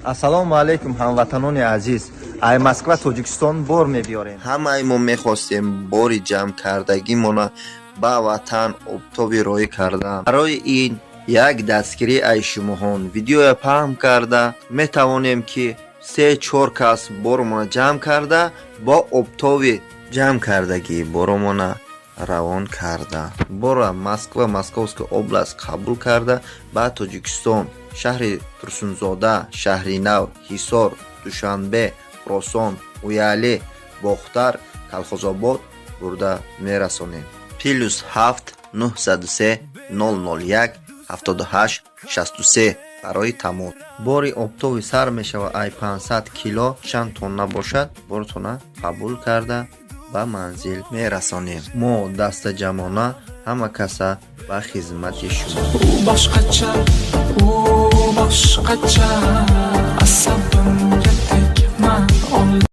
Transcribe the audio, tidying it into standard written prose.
Ассалому алайкум, ҳамватанони азиз! Ай Москва Тоҷикистон бор мебиёрем. Ҳамаи мо мехостем бори ҷамъкардагимона ба ватан оптовый роҳӣ кардан. Барои ин як дастгирӣ ай шумоҳон. Видеоя паҳн карда метавонем, ки се чор кас боромона ҷамъ карда, бо оптовый ҷамъ кардагӣ боромона равон карда, бора Москва, Московская область қабул карда, ба Тоҷикистон, шаҳри Турсунзода, Шаҳри Нав, Ҳисор, Душанбе, Хуросон, Уяли, Бохтар, Калхозобод бурда мерасонем. +7 903 001 78 63 барои тамос. Бори оптовый сар мешава ай 500 кило, чанд тонна бошад, боротона қабул карда, ба манзил мерасонем. Мо дастаҷамъона ҳама каса ба хизмати шумо. U boshqacha, u boshqacha.